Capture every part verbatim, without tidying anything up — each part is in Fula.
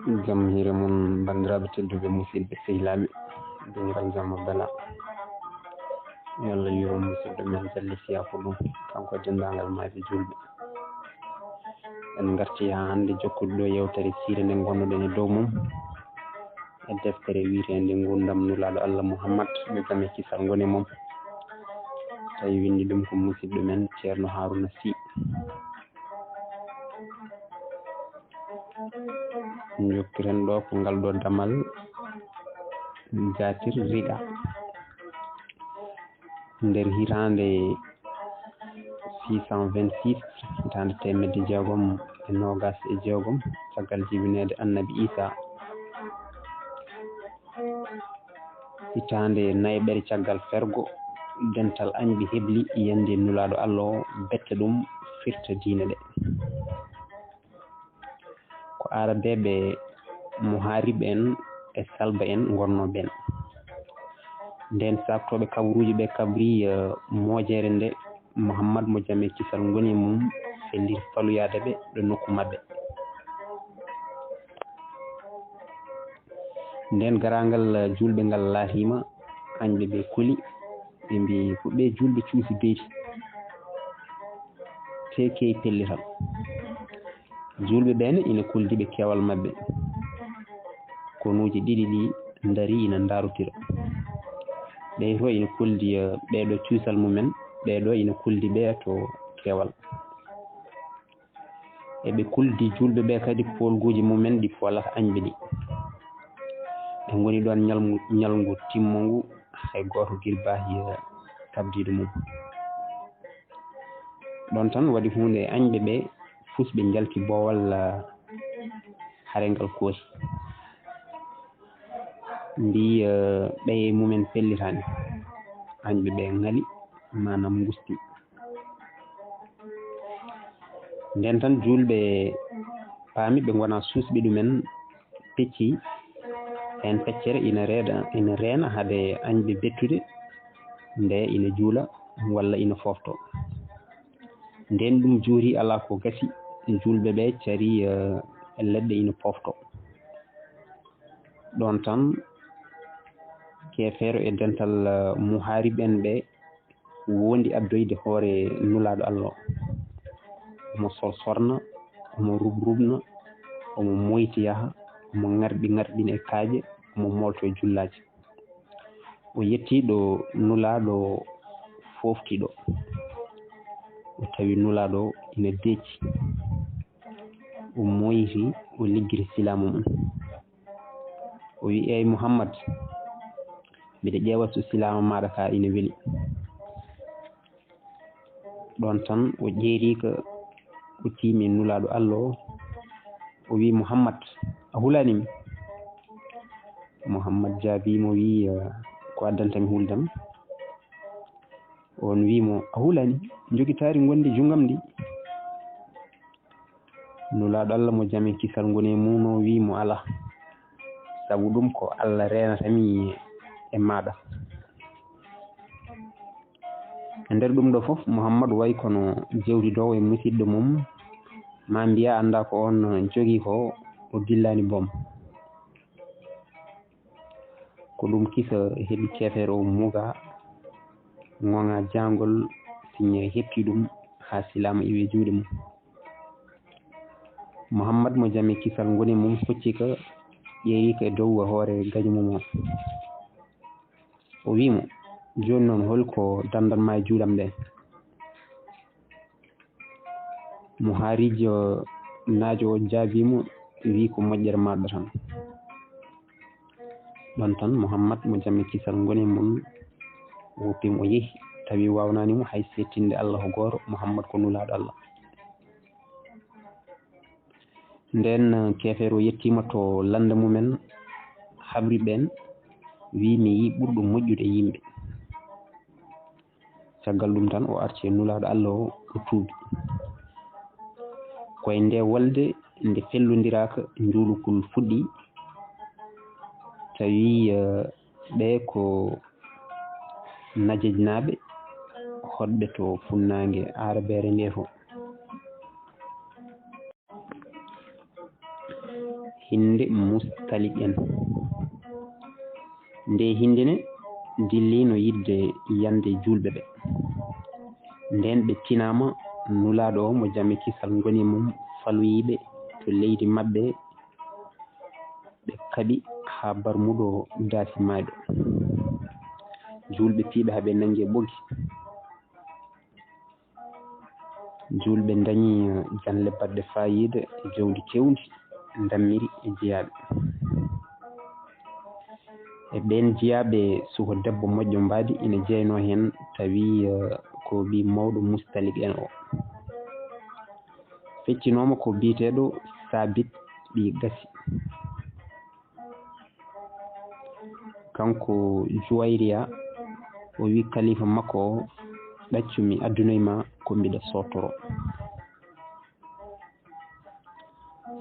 Jam hiire mon, banndiraaɓe tedduɓe, musidɓe sehilaaɓe, denniral jam e bela. Yo Allah yurmo musidɗo men Jalli Siyaku ɗum, kanko e denndaangal maayɓe juulɓe. En ngartii haa hannde jokkude ɗo yeewtere siire nde ngonnoɗen e dow mum, e deftere wiyeteende Nguurndam Nulaaɗo Allah Muhammad, yo jam e kisal ngon e mum. Tawi winndi ɗum ko musidɗo men Ceerno Haruna Sy. Jokkiren ɗo ko ngal ɗo damal jaatir riga. Nder hitaande six cent vingt-six, hitaande teemedde jeegom e noogaas e jeegom, caggal jibineede Annabi Iisaa, hitaande nayeɓere caggal fergo, dental añɓe hebli yande Nulaaɗo Allah o, betta ɗum, firta diine ɗe. Ko Aarabeeɓe Muhaarib en e Salba en ngonnoo ɓeen. Ndeen saaktooɓe kabaruuji ɓe kabri, eh, moojere nde Muhammad mo jam e kisal ngoni e mum, ɓe ndiri faloyaade ɓe ɗo nokku maɓɓe. Ndeen garaangal, eh, juulɓe ngal laatiima, añɓe ɓe kuli, ɓe mbii, "Ko ɓee juulɓe cuusi beyti, tee keewi pellital." Juulɓe ɓeen ina koldi ɓe keewal maɓɓe. Konuuji ɗiɗi ɗi ndarii ina ndarotira. Ɓee to ina koldi, eh, ɓee ɗo cuusal mumen, ɓee ɗo ina koldi ɓee to keewal. Eɓe kuldi juulɓe ɓe kadi poolguuji mumen ɗi foolata añɓe ɗi. Ɓe ngoni ɗoon ñalngu, ñalngu timmungu, hay gooto girbaahi, eh, tabdiiɗo mum. Ɗoon tan waɗi huunde e añɓe ɓe, fus ɓe njalti boowal, eh, hare ngal koosi. Mbii, eh, ɓeye mumen pellitaani. Añɓe ɓe ŋali, maanaam ngusti. Ndeen tan juulɓe paami ɓe ngonaa suusɓe ɗumen, pecci heen feccere ina reeɗa, ina reena hade añɓe bettude nde ina juula walla ina foofto. Ndeen ɗum juuti alaa ko gasi, juulɓe ɓe cari, eh, leɗɗe ina poofto. Ɗoon tan keefeero e dental, eh, muhaarib en ɓe wondi addoyde hoore Nulaaɗo Allah o. Omo sorsorna, omo rubrubna, omo moyti yaha, omo ŋarɗi ŋarɗina e kaaƴe, omo moolto e jullaaji. O yettii ɗo Nulaaɗo foofti ɗo. O tawi Nulaaɗo ina deeci. O moyti, o liggiti silaamu mum. O wi, "Eey Muhammad, mbiɗa ƴeewa so silaama maaɗa ka ina weli." Ɗoon tan o ƴeeri ka, o tiimi Nulaaɗo Allah o, o wi, "Muhammad, a hulaani mi?" Muhammad jaabii mo, wi, "Eh, ko addanta mi hulde am?" Oon wi mo, "A hulaani? Njogitaari ngonndi junngo am ndi." Nulaaɗo Allah mo jam e kisal ngoni e mum o wi mo, "Alaa, sabu ɗum ko Allah reenata mi e maaɗa." E nder ɗum ɗo fof, Muhammad wayi kono jewtidoowo e musidɗo mum, ma mbiya anndaa ko oon jogii ko, o dillaani boom. Ko ɗum kisa heɓi keefeero o muga, ŋoŋa jaangol, siñe heɓti ɗum haa silaama iwi e juuɗe mum. Muhammad mo jam e kisal ngoni mum hocci ka, ƴeeri ka e dow hoore gaño mum o. O wi mo, "Jooni noon, hol ko danndan ma e juuɗe am ɗe?" Mo haarijo naajo o jaabii mo, wi, "Ko moƴƴere maaɗa tan." Ɗoon tan Muhammad mo jam e kisal ngoni mum woppi mo, o yehi, tawi waawnaani mo hay seettinde Allah ko gooto, Muhammad ko Nulaaɗo Allah. Ndeen keefeero o yettiima to lannda mumen, habri ɓeen, wi, "Mi yii ɓurɗo moƴƴude e yimɓe." Caggal ɗum tan o arti e Nulaaɗo Allah o, o tuubi. Ko e nde wolde nde fellondiraaka njuulukol fuɗɗi, tawi, eh, ɓe ko Najejnaaɓe hoɗɓe to funnaange Aarabeere nde fof. Hinnde Mustaliq'en. Ndee hinnde ne dilliino yiɗde yande juulɓe ɓe. Ndeen ɓe tinaama, Nulaaɗo o mo jam e kisal ngoni e mum faloyii ɓe to leydi maɓɓe, ɓe kaɓi haa barmuɗo daasi maayɗo. Juulɓe piyi ɓe haa ɓe nanngi e ɓoggi. Juulɓe ndañi, eh, janle baɗɗe faayiida e jawdi keewndi, ndammiri e jiyaaɓe. E ɓeen jiyaaɓe, suka debbo moƴƴo mbaadi ina jeynoo heen, tawi, eh, ko ɓii mawɗo Mustaliq'en o. Feccinooma ko biyeteeɗo Saabit ɓii Gasi. Kanko Juwayriya, o wi kalifa makko o, "Ɗaccu mi addunoy ma ko mbiɗa sootoro."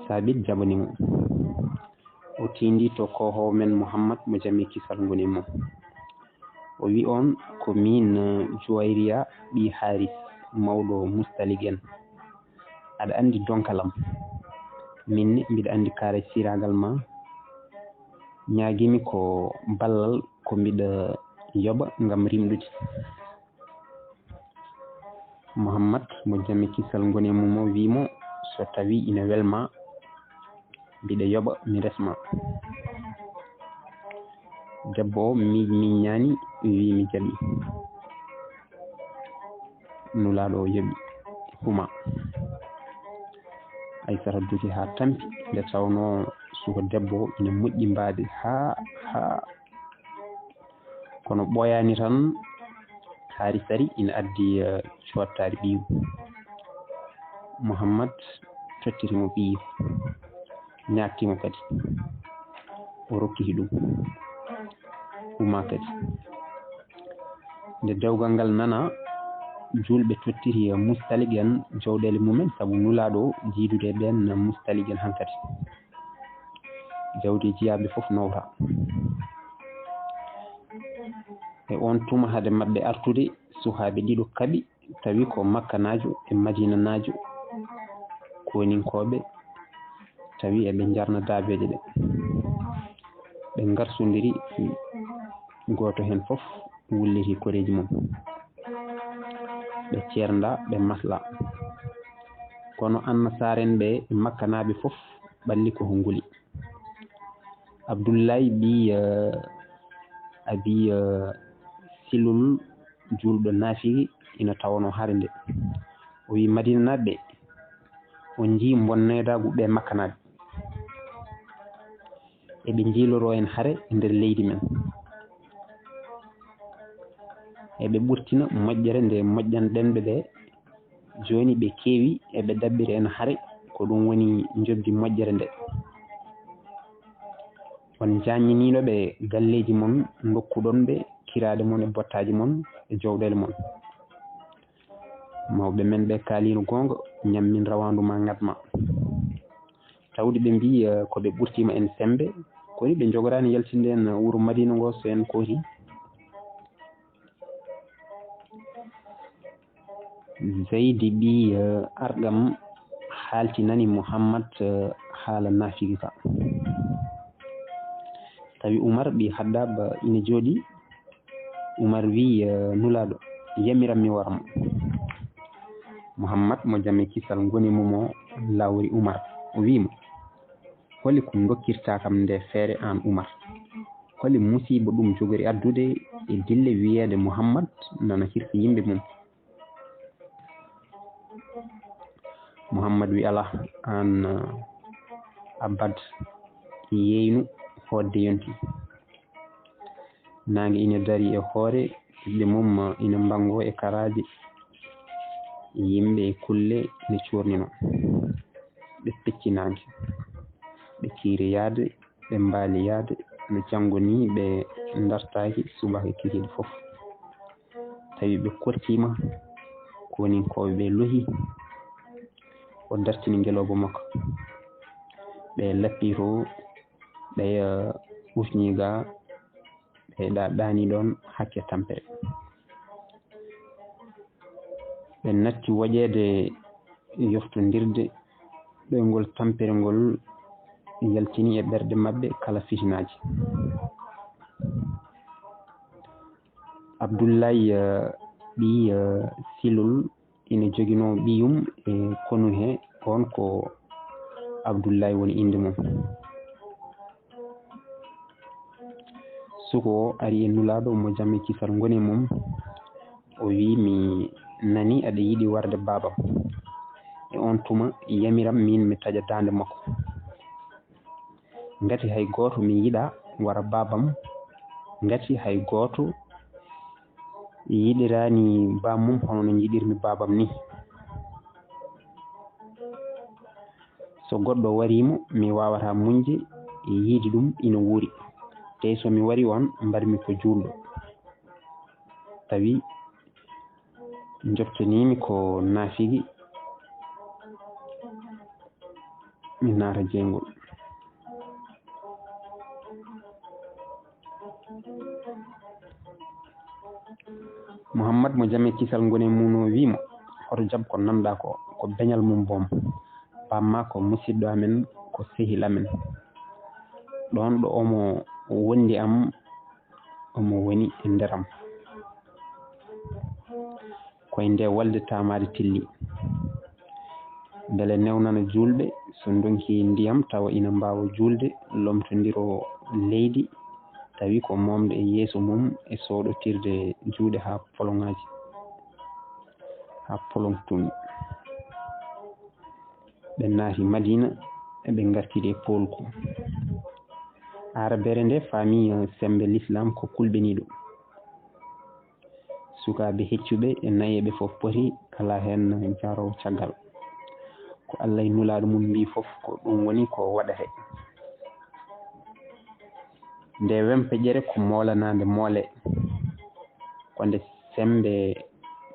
Saabit jaɓani mo. O tindi to koohoowo men Muhammad mo jam e kisal ngoni e mum. O wi on, "Ko miin, eh, Juwayriya ɓii Haaris, mawɗo Mustaliq'en. Aɗa anndi donkal am. Min ne mbiɗa anndi kaara siraagal ma. Ñaagimi ko ballal ko mbiɗa yoɓa ngam rimɗude." Muhammad mo jam e kisal ngoni e mum o wi mo, "So tawi ina welma, mbiɗa yoɓa mi resma." Debbo o miiñ miiñaani, wi, "Mi jaɓi." Nulaaɗo o yoɓi, huma. Aysata duki haa tampi, nde tawnoo suka debbo o ina moƴƴi mbaadi haa, haa. Kono ɓooyaani tan, haari sari ina addi, eh, cottaari ɓiyigu. Muhammad tottiri mo ɓiyigu, ñaagti mo kadi. O rokki ɗum. Huma kadi. Nde dewgal ngal nana, juulɓe tottiri, eh, Mustaliq'en jawɗeele mumen, sabu Nulaaɗo o jiidude e ɓeen Mustaliq'en hankadi. Jawdi jiyaaɓe fof nowra. E oon tuma, hade maɓɓe artude, sukaaɓe ɗiɗo kaɓi, tawi ko Makkanaajo e Madinanaajo, kooninkooɓe, tawi eɓe njarna daabeeje ɗe. Ɓe ngarsondiri, gooto heen fof wulliti koreeji mum. Ɓe ceernda, ɓe masla. Kono Annasaara'en ɓe e Makkanaaɓe fof ɓalli ko ho nguli. Abdullahi ɓii, eh, Abi, eh, Silul, juulɗo naafiki, ina tawanoo hare nde. O wi, "Madinanaaɓe ɓe, on njii mbonneedaagu ɓe Makkanaaɓe. Eɓe njiiloroo en hare e nder leydi men. Eɓe ɓurtina moƴƴere nde moƴƴanɗen ɓe ɓe. Jooni ɓe keewi, eɓe ɗaɓɓira en hare, ko ɗum woni njoɓdi moƴƴere nde. On njaññiniino ɓe galleeji mon, ndokkuɗon ɓe kiraaɗe mon e bottaaji mon e jawɗeele mon. Mawɓe men ɓe kaaliino goonga, ñammin rawaandu ma ŋat ma." Tawde ɓe mbii, eh, ko ɓe ɓurtiima en semmbe, koni ɓe njogoraani yaltinde en wuro Madiina ngo so en kooti? Zaydi ɓii, eh, Arqam haaltinani Muhammad, eh, haala naafiki ka. Tawi Umar ɓii Haddab ina jooɗii. Umar wii, eh, Nulaaɗo, yamiran mi wara mo. Muhammad mo jam e kisal ngoni mum o lawri Umar. O wii mo, "Holi ko ndokkirtaa kam nde feere aan Umar? Holi musiiba ɗum jogori addude e dille wiyeede Muhammad nana hirsa yimɓe mum?" Muhammad wi, "Alaa, aan, eh, Abbad, yeeynu hoodde yonti." Naange ina darii e hoore ɓiɓɓe mum, ina mbanngoo e karaaje. Yimɓe e kulle ina cuurnino. Ɓe pecci naange. Ɓe kiiri yahde, ɓe mbaali yahde. No janngo nii ɓe ndartaaki subaka e kikiiɗe fof. Tawi ɓe kortiima, kooninkooɓe ɓe lohi. O dartini ngelooba makko. Ɓe lappi to, ɓe, eh, usni ga, ɓe ɗa-, ɗaani ɗoon hakke tampere. Ɓe natti woƴeede yoftondirde ɗoyngol tampere ngol. yaltini e ɓerɗe maɓɓe kala fitinaaji. Abdullaay, eh, ɓii, eh, Silul ina joginoo ɓiyum e konu he, oon ko Abdullaay woni innde mum. Suko o ari e Nulaaɗo mo jam e kisal ngoni e mum. O wiyi, "Mi nani aɗa yiɗi warde baabam. E oon tuma, yamiram miin mi taƴa daande makko. Ngati hay gooto mi yiɗaa wara baabam. Ngati hay gooto yiɗiraani baam mum hono no njiɗirmi baabam ni. So goɗɗo warii mo, mi waawataa muñde e yiide ɗum ina wuuri. Tey so mi warii oon, mbar-mi ko juulɗo." Tawi njoftanii-mi ko naafigi, mi naata jeyngol. Muhammad mo jam e kisal ngoni e mum o wii mo, "Hoto jaɓ ko nanɗaa ko, ko beñal mum boom. Baam maa ko musiɗɗo amen, ko sehil amen. Ɗoon ɗo omo wondi am, omo woni e nder am." Ko e nde walde taamaade tilli. Mbele newnana juulɓe, so ndonki ndiyam tawa ina mbaawa juulde, lomtondiroo leydi, tawi ko moomde e yeeso mum e sooɗotirde juuɗe haa poloŋaaji, haa poloŋ tumi. Ɓe naati Madiina, ɓe ngartidi e poolgu. Aarabeere nde faami, eh, semmbe Lislaam ko kulɓiniiɗo. Sukaaɓe heccuɓe e nayeeɓe fof poti, alaa heen jaaroowo caggal. Ko Alla e Nulaaɗo mum mbii fof, ko ɗum woni ko waɗetee. Nde wempeƴere ko moolanaande moole, ko nde semmbe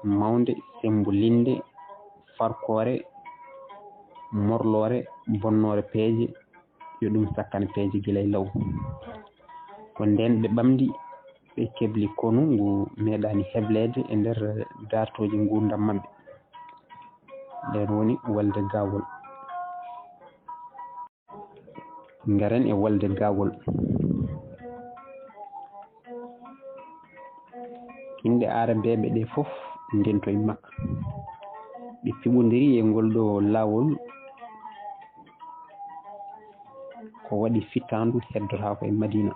mawnde, semmbulinde, farkoore, morloore, bonnoore peeje, yo ɗum sakkane peeje gila e law. Ko ndeen ɓe ɓamdi, ɓe kebli konu ngu meeɗaani hebleede e nder daartooji nguurndam maɓɓe. Ndeen woni walde gaawol. Ngaren e walde gaawol. Inɗe aarabeeɓe ɗe fof ndento e Makka. Ɓe piɓondiri e ngol ɗo laawol ko waɗi fittaandu heddotaako e Madiina.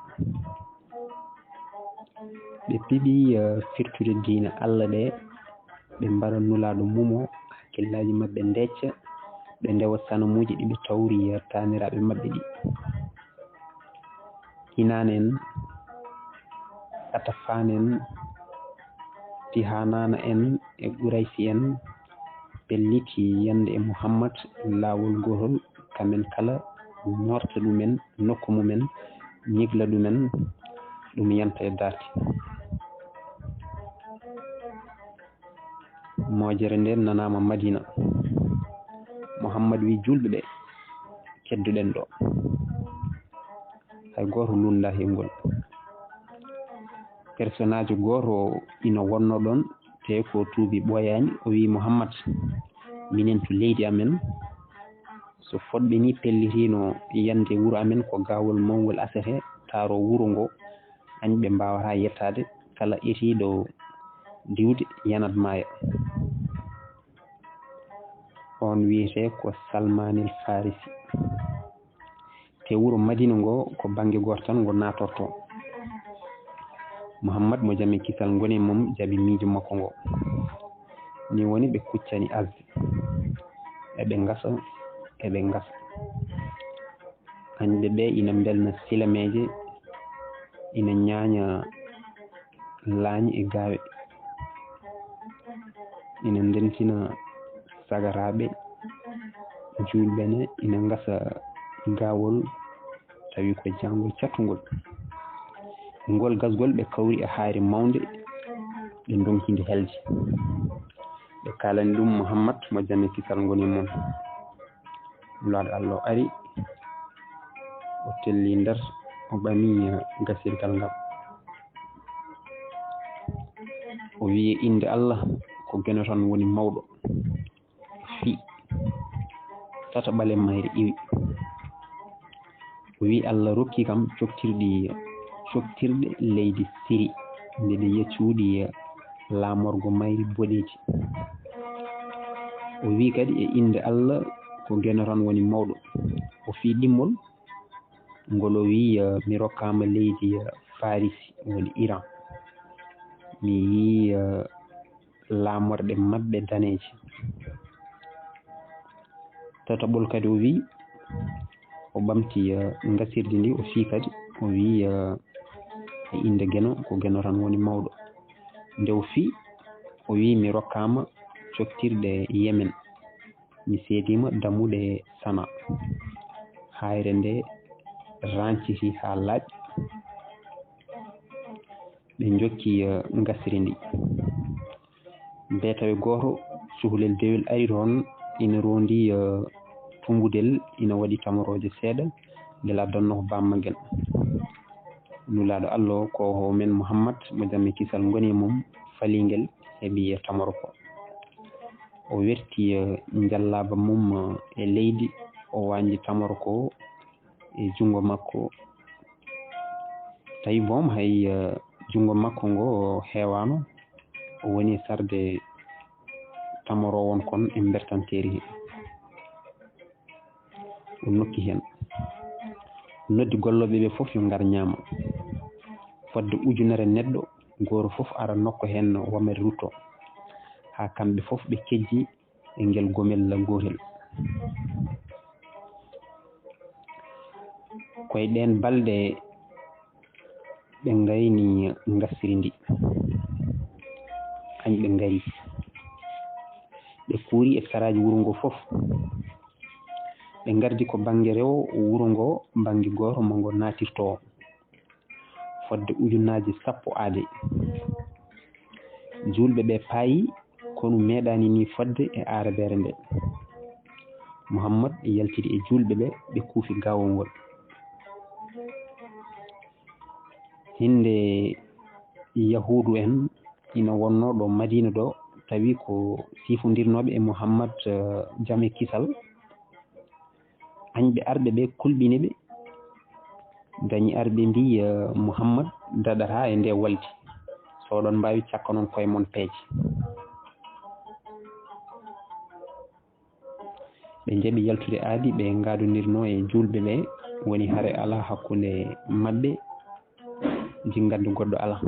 Ɓe piɓi, eh, firtude diina Alla ɗe, ɓe mbara Nulaaɗo mum o, hakkillaaji maɓɓe ndecca, ɓe ndewa sanamuuji ɗi ɓe tawri, eh, taaniraaɓe maɓɓe ɗi. Kinaana en, Katafaan en, Tihaanaana en e Quraysi en pelliti yande e Muhammad laawol gootol, kamen kala ñoorta ɗumen nokku mumen, ñigla ɗumen, ɗum yanta e darti. Moojere nden nanaama Madina. Muhammad wi juulɓe ɓe, "Kedduɗen ɗo." Hay gooto lunndaa he ngol. Personnage gooto ina wonno ɗon, te ko tuubi ɓooyaani, o wi, "Muhammad, minen to leydi amen, so fodɓe ni pellitino yande wuro amen, ko gaawol mawngol asete, taaro wuro ngo, añ ɓe mbaawataa yettaade, kala etiiɗo diwde yanat maaya." On wiyetee ko Salmaanil Farisi. Te wuro Madina ngo ko bannge gooto tan ngo naatortoo. Muhammad mo jam e kisal ngoni e mum jaɓi miijo makko ngo. Ni woni ɓe kuccani Azi. Eɓe ngasa, eɓe ngasa. Añɓe ɓe ina mbelna silameeje, ina ñaaña laañ e gaawe, ina ndentina sagaraaɓe, juulɓe ne ina ngasa gaawol, tawi ko jaangol cattungol. Ngol gasgol ɓe kawri e haayre mawnde, ɓe ndonki nde helde. Ɓe kaalani ɗum Muhammad mo jam e kisal ngoni e mum. Nulaaɗo Allah o ari, o telli nder, o ɓami gasirgal ngal. O wiyi, "Innde Allah ko geno tan woni mawɗo." Fii tata ɓale mayre iwi. O wi, "Allah rokki kam coktirɗi, coktirɗe leydi Siri, nde ɓe yiya cuuɗi laamorgo mayri boɗeeji." O wi kadi, "E innde Allah, ko geno tan woni mawɗo." O fii ɗimmol ngol, o wi, "Mi rokkaama leydi Farisi, woni Iran. Mi yii laamorɗe maɓɓe daneeje." Tataɓol kadi o wi, o ɓamti, eh, ngasirdi ndi, o fii kadi, o wi, eh, e innde geno, ko geno tan woni mawɗo. Nde o fii, o wi, "Mi rokkaama coktirɗe Yemen. Mi seediima dammuɗe Sana." Haayre nde ranciti haa laaɓi. Ɓe njokki, eh, ngasri ndi. Beetawe gooto, cukalel dewel ari toon, ina roondi, eh, tumbudel, ina waɗi tamorooje seeɗa, ngel addanno ko bamma ngel. Nulaaɗo Allah o, ko o men Muhammad, mo jam e kisal ngoni e mum, fali ngel, heɓi e tamoro ko. O werti, eh, njallaba mum, eh, e leydi, o wañji tamoro ko e junngo makko. Tawi boom hay, eh, junngo makko ngo heewaano, o woni e sarde tamoroo won kon e mbertanteeri he. O nokki heen. O noddi gollooɓe ɓe fof yo ngar ñaama. Fodde ujunere neɗɗo, gooto fof ara nokka heen wamere rutto. Haa kamɓe fof ɓe kejji e ngel gomel gootel. Ko e ɗeen balɗe ɓe ngayni ngasri ndi. Añɓe ngari. Ɓe kuuri e saraaji wuro ngo fof. Ɓe ngardi ko bannge rewo wuro ngo, bannge gooto mo ngo naatirtoo. Fodde ujunnaaji sappo aade. Juulɓe ɓe paayi, kono meeɗaani nii fodde e aarabeere nde. Muhammad yaltidi e juulɓe ɓe, ɓe kuufi gaawol ngol. Hinde Yahuudu en ina wonnoo ɗo Madiina ɗo, tawi ko sifondirnooɓe e Muhammad, eh, jam e kisal. Añɓe arɓe ɓe kulɓini ɓe, dañi arɓe mbi, eh, Muhammad daɗata e nde waldi. So oɗon mbaawi, cakkanon koye mon peeje. Ɓe njaɓi yaltude aadi, ɓe ngaadondirnoo e juulɓe ɓe, woni hare alaa hakkunde maɓɓe, jinngandu goɗɗo alaa.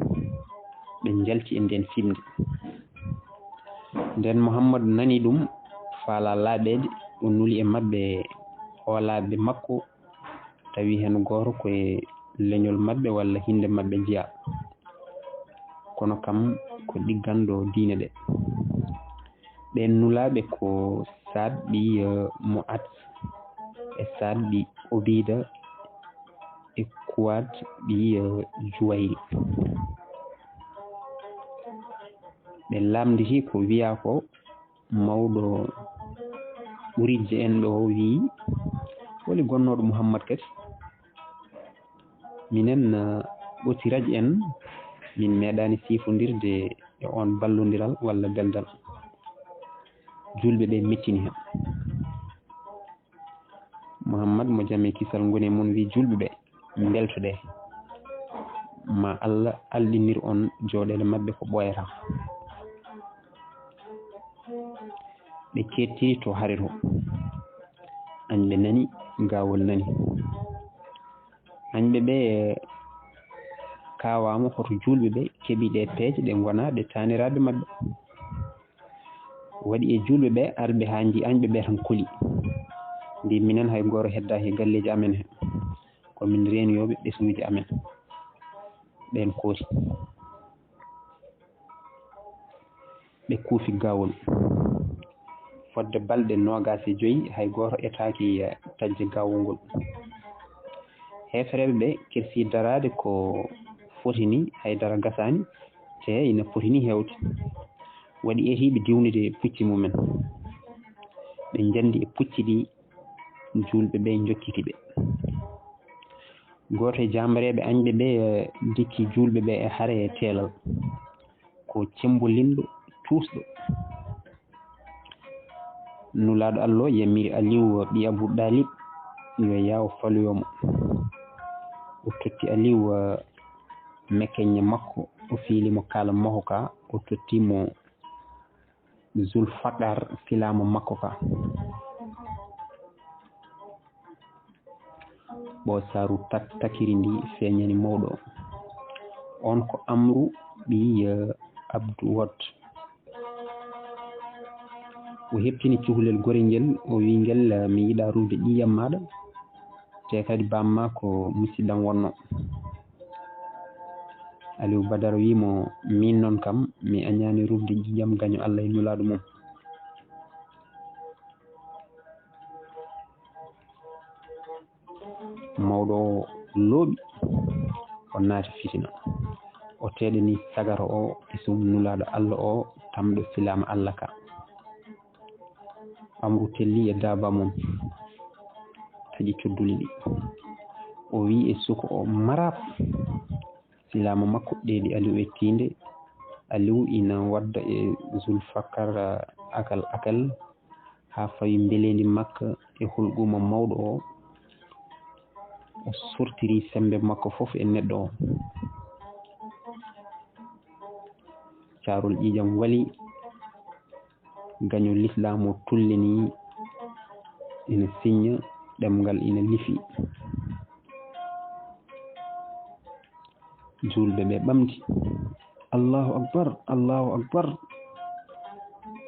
Ɓe njalti e ndeen fiɓnde. Ndeen Muhammadu nani ɗum, faalaa laaɓeede, o nuli e maɓɓe hoolaaɓe makko, tawi heen gooto ko e leñol maɓɓe walla hinnde maɓɓe njiyaa. Kono kam ko ɗigganɗo diine ɗe. Ɓeen nulaaɓe ko Saad ɓii, eh, Mu'at, e Saad ɓii Obiida, e Kuwat ɓii, eh, Juwayri. Ɓe lamnditi ko wiyaa ko mawɗo Urijje en ɗo wiyi, holi gonnooɗo Muhammad kadi? Minen, eh, Ɓotiraj en, min meeɗaani sifondirde e oon ballondiral walla beldal. Juulɓe ɓe mettini heen. Muhammad mo jam e kisal ngoni e mum wi juulɓe ɓe, mbeltoɗee. Ma Allah alɗinir on jooɗeele maɓɓe ko ɓooyataa. Ɓe kettiri to hare to. Añɓe nani, gaawol nani. Añɓe ɓe kaawaama hoto juulɓe ɓe keɓi ɗe peeje ɗe ngona ɗe taaniraaɓe maɓɓe. Waɗi e juulɓe ɓe arɓe haa nji añɓe ɓe tan kuli. Mbi minen hay gooto hedda he galleeji amen he. Ko min reeniyooɓe ɓesnguuji amen. Ɓeen kooti. Ɓe kuufi gaawol. Fodde balɗe noogaas e joy, hay gooto etaaki, eh, taƴde gaawol ngol. Heefereeɓe ɓe kersi daraade ko foti ni, hay dara gasaani, te ina foti ni heewde. Waɗi etiiɓe diwnude pucci mumen. Ɓe njanndi e pucci ɗi, juulɓe ɓe njokkiti ɓe. Gooto e jaambareeɓe añɓe ɓe, eh, dikki juulɓe ɓe e hare e teelal. Ko cemmbolinɗo, tuusɗo. Nulaaɗo Allah o yamiri Aliyu ɓii Abu Ɗaalib, yo yaa o faloyo mo. O totti Aliw, eh, mekeñe makko, o fiili mo kaala maho ka, o totti mo Zulfakar filaama makko ka. Ɓoosaaru tak-, takiri ndi feeñani mawɗo o. On ko Amru ɓii, eh, Abdu Wot. O heɓtini cukalel gorel ngel, o wi'i ngel, "Mi yiɗaa rufde ƴiiƴam maaɗa, te kadi baam maa ko musiɗɗo am wonno." Aliw Badara wi'i mo, "Miin noon kam, mi añaani rufde ƴiiƴam gaño Alla e Nulaaɗo mum." Mawɗo o looɓi, o naati fitina. O teeɗani sagara o e sum Nulaaɗo Alla o, tamɗo filaama Alla ka. Amru telli e daaba mum, taƴi codduli ɗi. O wi'i e suka o, "Maraab!" Filaama makko ɗeeɗi Aliw e tiinde. Aliw ina wadda e Zulfakar akal akal, haa fawi mbeleendi makka e hulɓuma mawɗo o. O sortiri semmbe makko fof e neɗɗo o. Caarol ƴiiƴam wali, gaño lislaam o tullini, ina siñña, ɗemngal ina lifi. Juulɓe ɓe ɓamti, "Allahu Akbar, Allahu Akbar."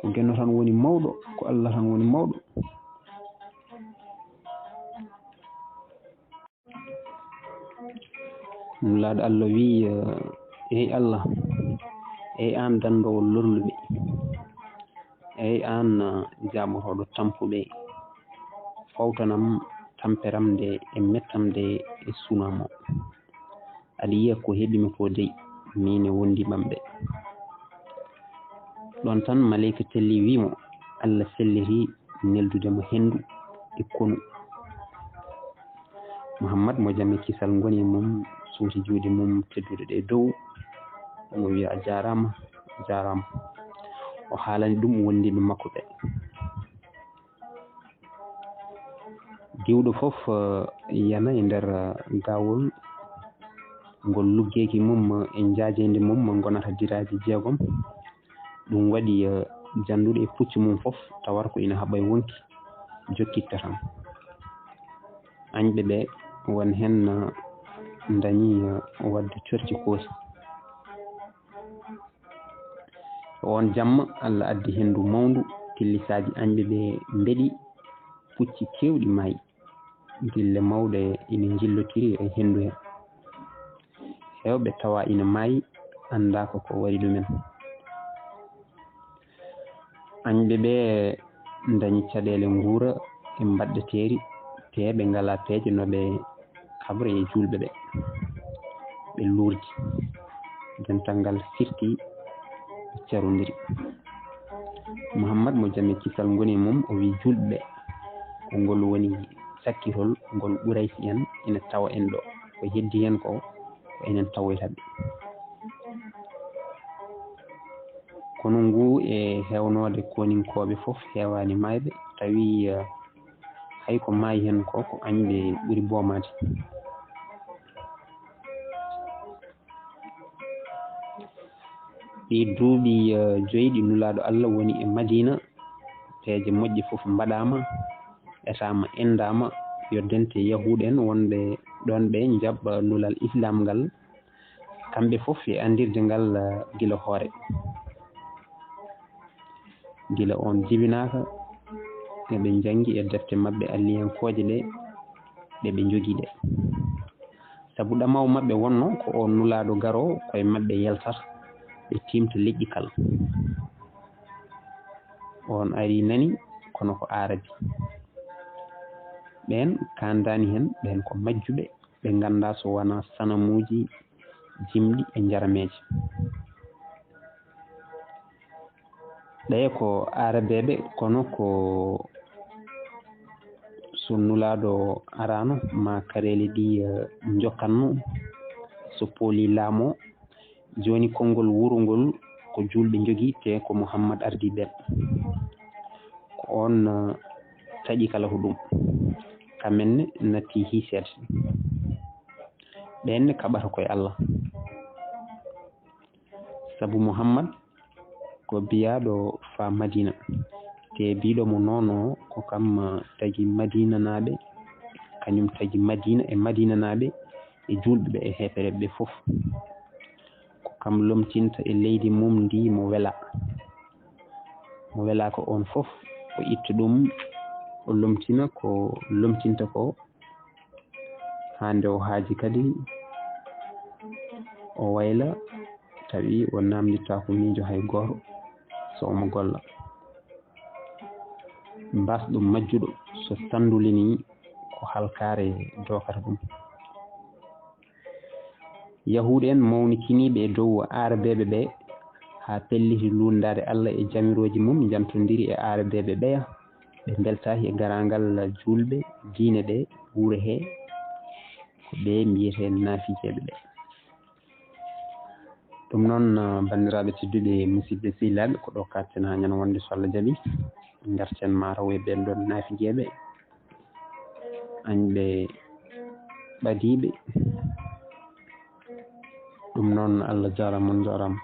Ko Geno tan woni mawɗo, ko Allah tan woni mawɗo. Nulaaɗo Allah wi'i, eh, "Eey Allah, eey aan danndoowo lorluɓe, eey aan, eh, jaaɓotooɗo tampuɓe, fawtanam tamperam nde e mettam nde e sunam o. Aɗa yiya ko heɓi mi ko dey, miin e wondiiɓam ɓe." Ɗoon tan maleyka telli wi'i mo, "Allah selliti neldude mo henndu e konu." Muhammad mo jam e kisal ngoni e mum, suuti juuɗe mum tedduɗe ɗe dow, omo wiya, "A jaaraama, a jaaraama." O haalani ɗum wondiiɓe makko ɓe. Diwɗo fof, eh, yana e nder, eh, gaawol ngol luggeeki mum, eh, e njaajeende mum, eh, ngonata diraaji jeegom. Ɗum waɗi, eh, jannduɗo e pucci mum fof, tawata ko ina haɓa e wonki, jokkitta tan. Añɓe ɓe, won heen, eh, ndañi, eh, waɗde corci koosi. Oon jamma, Allah addi henndu mawndu, killisaaji añɓe ɓe mbeɗi, pucci keewɗi maayi. Dille mawɗe ina njillotiri e henndu hee. Heewɓe tawa ina maayi, anndaaka ko waɗi ɗumen. Añɓe ɓe ndañi caɗeele nguura e mbaɗɗeteeri, tee ɓe ngalaa peeje no ɓe kaɓra e juulɓe ɓe. Ɓe luurdi. Dental ngal firti, ɓe carondiri. Muhammad mo jam e kisal ngoni e mum, o wi'i juulɓe ɓe, ko ngol woni sakkitol ngol Quraysi en ina tawa en ɗo. Ko heddi heen ko, ko enen tawoyta ɓe. Konu nguu e heewnoode koninkooɓe fof heewaani maayɓe, tawi, eh, hay ko maayi heen ko, ko añɓe ɓuri boomaade. Ɗii duuɓi, eh, joyi ɗi Nulaaɗo Allah woni e Madiina, peeje moƴƴe fof mbaɗaama, etaama, inndaama, yoddente Yahuud en wonɓe ɗoon ɓe njaɓɓa nulal Islaam ngal, kamɓe fof e anndirde ngal, eh, gila hoore. Gila oon jibinaaka, eɓe njanngi e defte maɓɓe alliyankooje ɗe, ɗe ɓe njogii ɗe. Sabu ɗamaw maɓɓe wonno ko oon Nulaaɗo garoo ko e maɓɓe yaltata, ɓe tiimta leƴƴi kala. Oon ari nani, kono ko Aarabi. Ɓeen kaandaani heen, ɓeen ko majjuɓe, ɓe nganndaa so wonaa sanamuuji jimɗi e njarameeje. Ɓee ko Aarabeeɓe, kono ko so Nulaaɗo araano, maa kareeli ɗi, eh, njokkanno, so pooli laamoo. Jooni konngol wuro ngol ko juulɓe njogii, te ko Muhammad ardii ɓeen. Ko oon, eh, taƴi kala ko ɗum. Kamɓe ne natti hiiseede. ɓeen ne kaɓata koye Allah. Sabu Muhammad ko biyaaɗo faa Madina, te biiɗo mo noon o ko kam, ah, tagi Madinanaaɓe, kañum tagi Madina e Madinanaaɓe e juulɓe ɓe e heefereɓe ɓe fof. Ko kam lomtinta e leydi mum ndi mo wela. Mo wela ko oon fof, o itta ɗum, o lomtina ko lomtinta ko, haa nde o haaji kadi o wayla, tawi o naamndittaako miijo hay gooto so omo golla. Baasɗo majjuɗo so sanndulinii ko halkaare dookata ɗum. Yahuud en mawnikiniiɓe e dow Aarabeeɓe ɓe, haa pelliti luulndaade Allah e jamirooji mum, njantondiri e Aarabeeɓe ɓeya, ɓe mbeltaaki e garaangal juulɓe, diine ɗe, wuro hee, ko ɓe mbiyetee naafijeeɓe ɓe. Ɗum noon, ah, banndiraaɓe tedduɓe, musidɓe sehilaaɓe, ko ɗo kaaɗten haa ñande wonde so Allah jaɓi, ngarten maa taw e ɓeen ɗoon naafijeeɓe, añɓe ɓadiiɓe. Ɗum noon, Allah jaaraama, on njaaraama.